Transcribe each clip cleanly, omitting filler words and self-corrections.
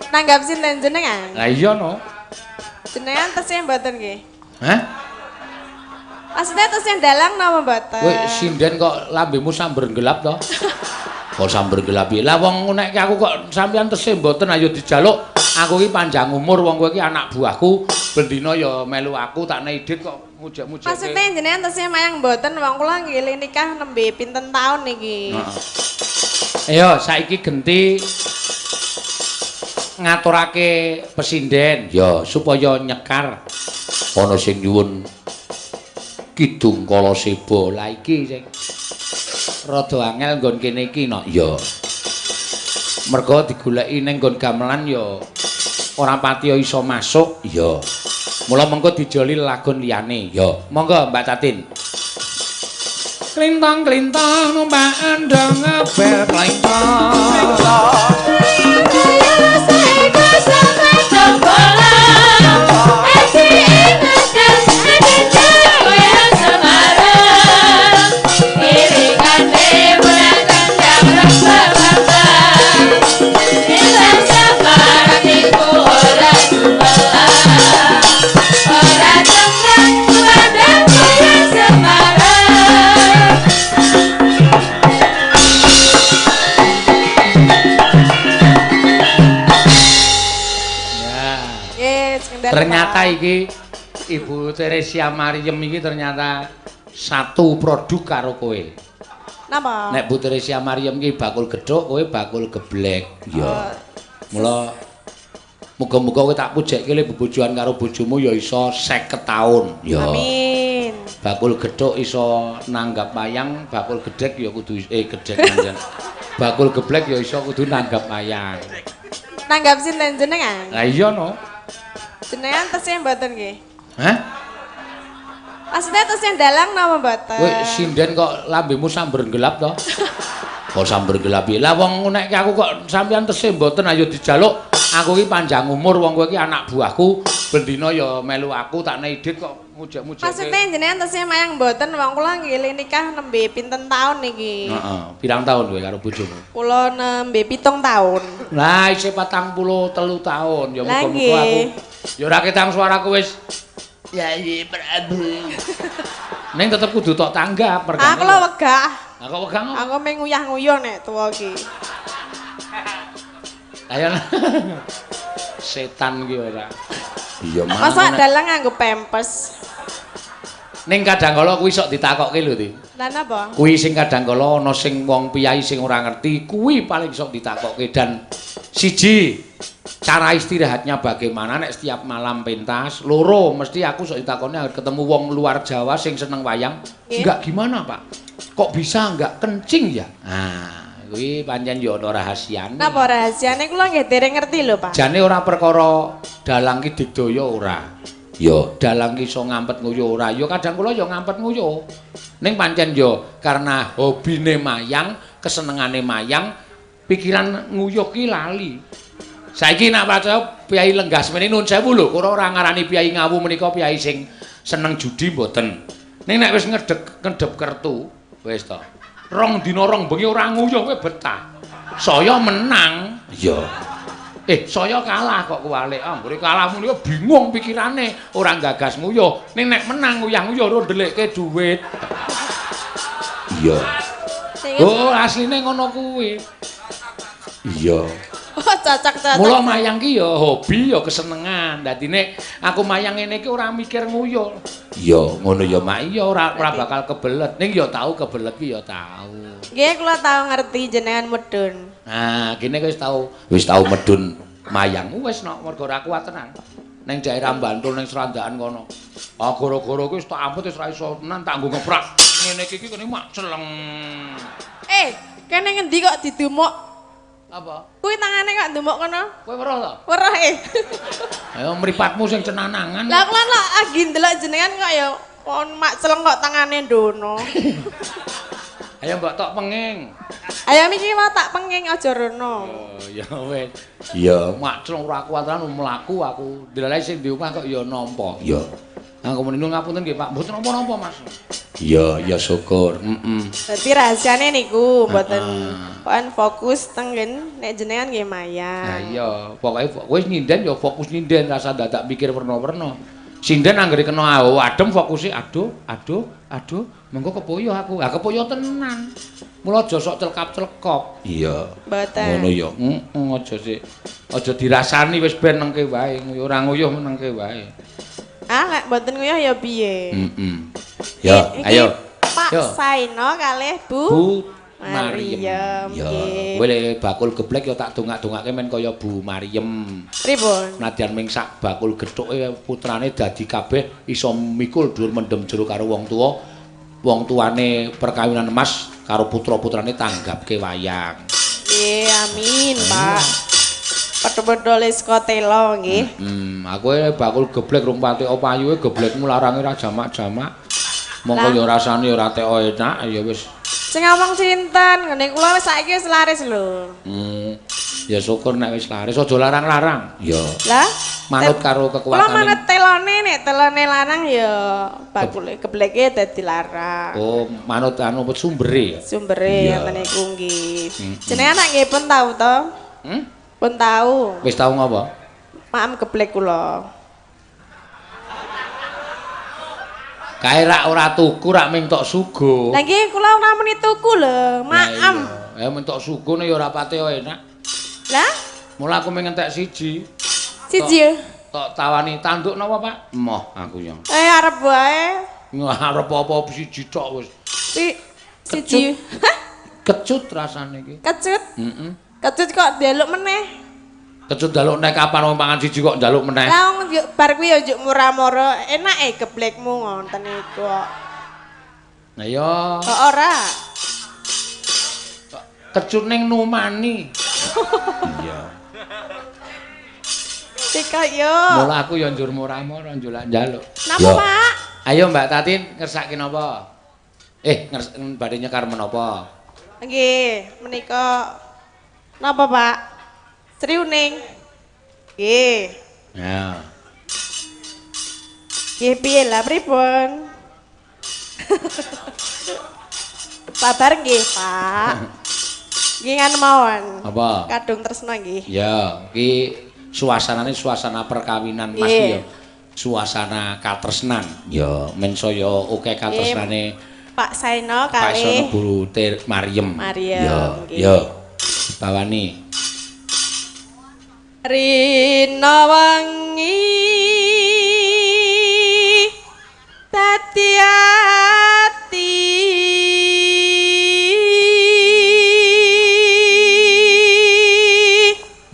Nanggap sinten jenengan? Lah iya no. Jenengan tesih mboten nggih? Hah? Maksudnya tesih dalang napa mboten? Kowe sinden kok lambemu samber gelap to? Kok samber gelap piye? Lah wong nek aku kok sampean tesih mboten ayo dijaluk. Aku iki panjang umur wong kowe iki anak buahku, bendina ya melu aku tak nei dit kok mujek-mujek. Maksudnya jenengan tesih mayang mboten wong kula nggih nikah nembe pinten taun niki. Heeh. Ayo saiki genti ngaturake pesinden ya supaya nyekar ana sing nyuwun Kidung Kalaseba. Lah iki sing rada angel nggon kene iki no ya. Mergo digoleki ning nggon gamelan ya ora patiya iso masuk ya. Mula mengko dijoli lagon liyane ya. Monggo Mbak Tatin. Klintang-klintang numpak andhong ngebel klintang. Ternyata iki Ibu Theresia Maryem iki ternyata satu produk karo kowe. Napa? Nek Bu Theresia Maryem iki bakul gethuk, kowe bakul geblek. Ya. Mula muga-muga kowe tak pujekke le bebojoan karo bojomu ya iso 50 taun. Ya. Amin. Bakul gethuk iso nanggap wayang, bakul gedhek ya kudu gedhek manjen. Bakul geblek ya iso kudu nanggap wayang. Nanggap sinten jenengan? Lah iya no. Jenengan tesih mboten nggih? Hah? Maksudnya tesih dalang napa mboten? Kowe sinden kok lambemu samber gelap to? Kok samber gelap piye? Lah wong nek aku kok sampean tesih mboten ayo dijaluk. Aku iki panjang umur wong kowe iki anak buahku, bendina ya melu aku tak nei dit kok mujek-mujek. Maksudnya jenengan tesih mayang mboten wong kula nggih nikah nembe pinten taun niki? Heeh, pirang taun kowe karo bojomu? Kula nembe 7 taun. Lah isih 43 taun ya muga-muga aku ya ora ketang suaraku wis Yayi Prabu. Ning tetep kudu tok tanggap perkara. Aku lho wegah. Lah kok wegah ngopo? Aku mung nguyah-nguyuh nek tuwa iki. Ayo. Setan ki ora. Iya, masa dalang nganggo pempes. Ning kadang kala kuwi sok ditakokke lho, Ti. Lah napa? Kuwi sing kadang kala ana sing wong piyai sing ora ngerti, kuwi paling sok ditakokke dan siji cara istirahatnya bagaimana nek setiap malam pentas, loro mesti aku sok ditakoni ketemu wong luar Jawa sing seneng wayang, enggak gimana, Pak? Kok bisa enggak kencing ya? Nah, kuwi pancen ya ana rahasiane. Napa rahasiane kula nggih dereng ngerti lho, Pak. Jane ora perkara dalang ki digdaya ora. Ya, dalang ki iso ngampet nguyuh ora. Ya kadang kula ya ngampet nguyuh. Ning pancen ya karena hobine mayang, kesenengane mayang, pikiran nguyuh ki lali. Saiki nek percaya piyai lenggah semene nuwun sewu lho, ora ora ngarani piyai Ngawu menika piyai sing seneng judi mboten. Ning nek wis ngedep kertu, wis to. Rong dina rong bengi ora nguyuh kowe betah. Saya menang. Iya. Saya kalah kok kuwalik. Anggere kalah muni bingung pikirane, ora gagas nguyuh. Ning nek menang nguyah-nguyuh ora ndelikke dhuwit. Iya. Oh, asline ngono kuwi. Iya. Oh, cocok-cocok. Mula mayang ki ya hobi ya kesenengan. Dadi nek aku mayang ngene iki ora mikir nguyuh. Iya, ngono ya Mak. Iya ora bakal kebelet. Ning ya tau kebelet ki ya tau. Nggih, kula tau ngerti jenengan medun. Nah, kene wis tau medun mayang. Wis nok mergo ora kuat tenan. Ning daerah Bantul ning Srandakan kono. Ah gara-gara kuwi wis tak amput wis ora iso tenan tak nggo ngeprak. Ngene iki kene mak celeng. Kene ngendi kok didumuk? Apa? Kuwi tangane kok ndumuk kono? Kowe weruh to? Weruh e. Ayo mripatmu sing cenanangan. Lah kula lak lagi ndelok jenengan kok ya kon mak celeng kok tangane ndono. Ayo mbok tok penging. Ayo iki mau tak penging aja rono. Oh ya wis. Ya mak celeng ora kuat tenan mlaku aku. Ndelok sing di omah kok ya nampa. Ya. Aku muni ngapunten nggih Pak, mboten napa-napa Mas. Iya, ya syukur. Heeh. Dadi rahasiane niku mboten pokoke fokus teng nek jenengan nggih mayang. Lah iya, pokoke kowe nyinden ya fokus nyinden, rasa dadak mikir werna-werna. Sinden anggere kena adem fokuse aduh, aduh, aduh, mengko kepoyo aku. Ha kepoyo tenan. Mula aja sok celkap-celkop. Iya. Mboten. Ngono ya. Heeh, aja sik. Aja dirasani wis ben nengke wae, ora nguyuh menengke wae. Ah, lek mboten nguyuh ya piye? Heeh. Ya, ayo. Pak Saino kalih Bu Mariem. Ya, kowe lek bakul geblek ya tak dongak-dongake men kaya Bu Mariem. Pripun? Nadyan ming sak bakul gethuke putrane dadi kabeh iso mikul dhuwur mendem jero karo wong tuwa. Wong tuane perkawinan emas karo putra-putrane tanggapke wayang. Nggih, amin, Pak. Padha-padha les kotelo nggih. Aku bakul geblek rung pati payuhe geblekmu larange ra jamak-jamak. Mongko ya rasane ya ora teko enak ya wis. Sing ngomong sinten? Ngene kula wis saiki wis laris lho. Ya syukur nek wis laris, aja larang-larang. Ya. Lah, manut karo kekuatane. Kula manut telone, nek telone larang ya bakul gebleke dadi larang. Oh, manut anu sumbere ya. Sumbere ngoten niku nggih. Jenengan nak nggih pun tau to? Pun tau. Wis tau ngopo? Maem geblek kula. Kae rak ora tuku rak ming tok suguh. Lah nggih kula ora muni tuku lho, maem. Ya mung tok suguh ya ora pati enak. Lah, mula aku ming entek siji. Siji. Tok tawani tanduk napa, Pak? Emoh aku ya. Eh arep wae. Arep apa siji tok wis. Siji. Kecut rasane iki. Kecut? Heeh. Kecut kok njaluk meneh. Kecut njaluk nek kapan wong mangan siji kok njaluk meneh. Lah wong bar kuwi ya njuk murah-murah, enake geblekmu ngoten niku kok. Lah ya. Kok ora? Kecut ning numani. Iya. Tika yo. Mula aku ya njur murah-murah njulak njaluk. Napa, Pak? Ayo Mbak Tatin ngersake napa? Badhe nyekar menapa? Nggih, menika napa, Pak? Sri Uning. Nggih. Ya. Nggih piye lah pripun? Sabar nggih, Pak. Nggih nganu mawon. Apa? Kadung tresna nggih. Ya, iki suasanane suasana perkawinan Mas ya. Suasana katresnan. Ya, men saya akeh katresnane Pak Saino kalih Pak Saino Bu Mariem. Mariem. Ya, ya. Bawani. Rina wengi dadi ati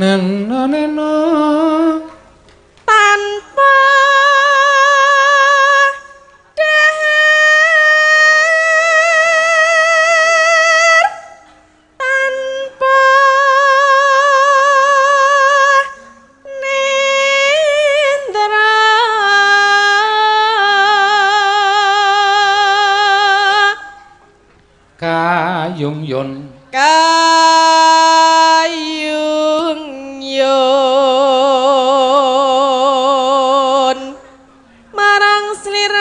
nena nena tanpa dahar tanpa nendra kayung yon kayung yon marang slirane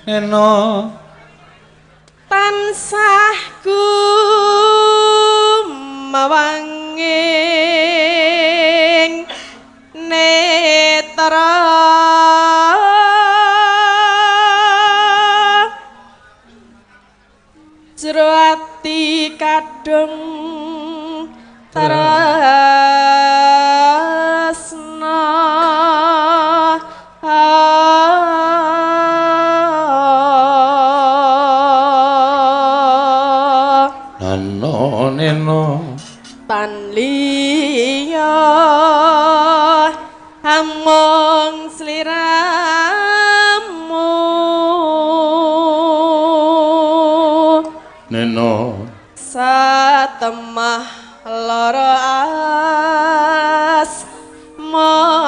eno tansah kumawanging netra jero ati kadung tresna nano neno tan liya amung sliramu neno satemah lara asmara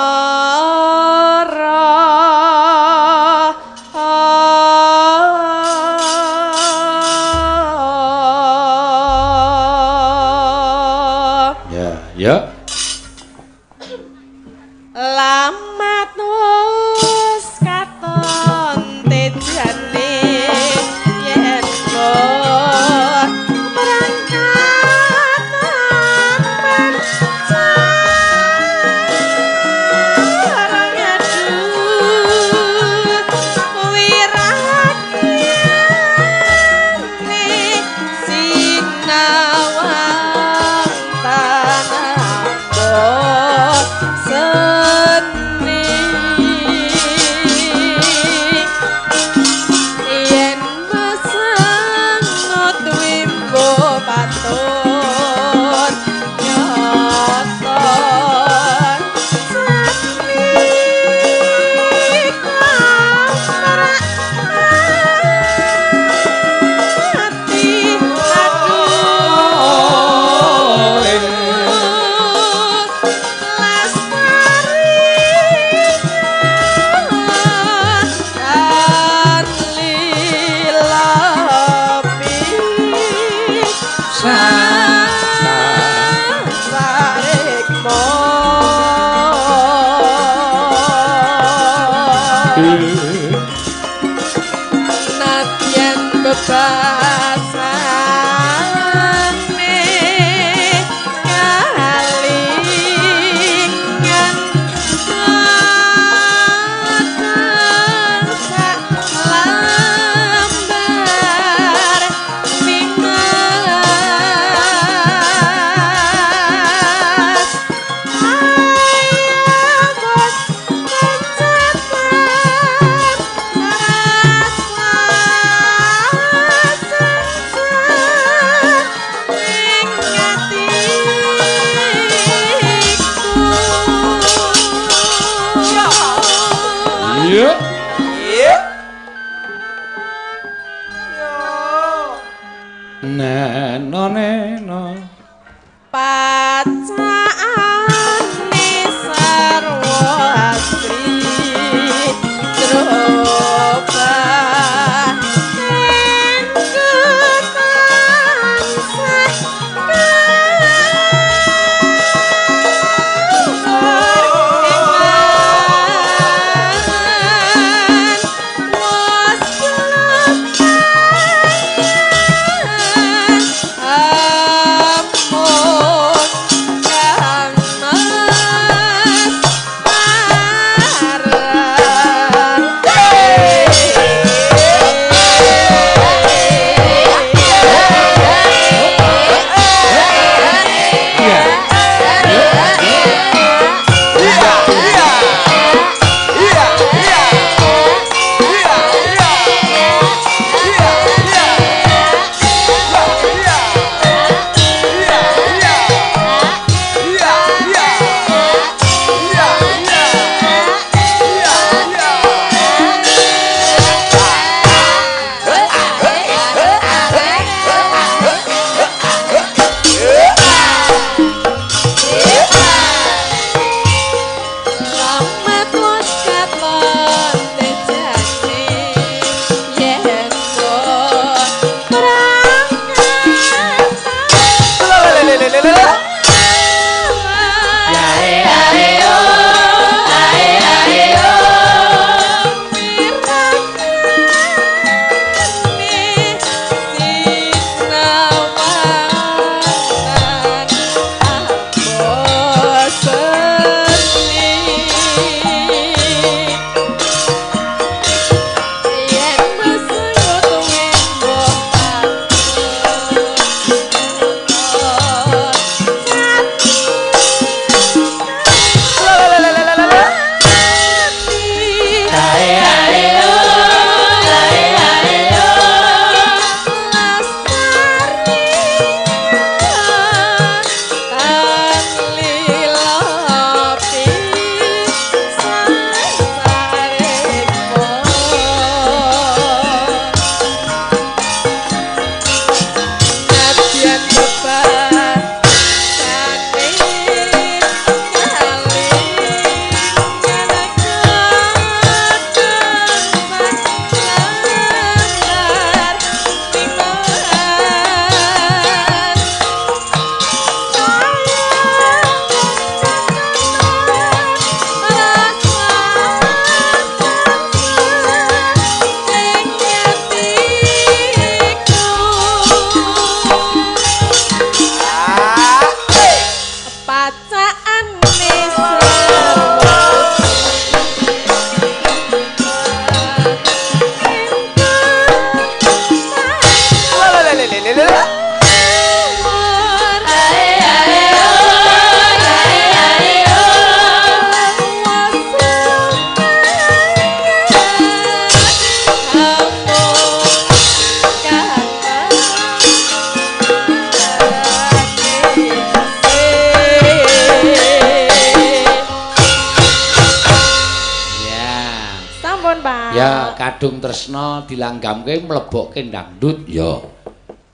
Ya, kadung tresna dilanggamke mlebokke dangdut ya.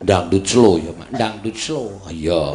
Dangdut slow ya, Mak. Dangdut slow. Iya.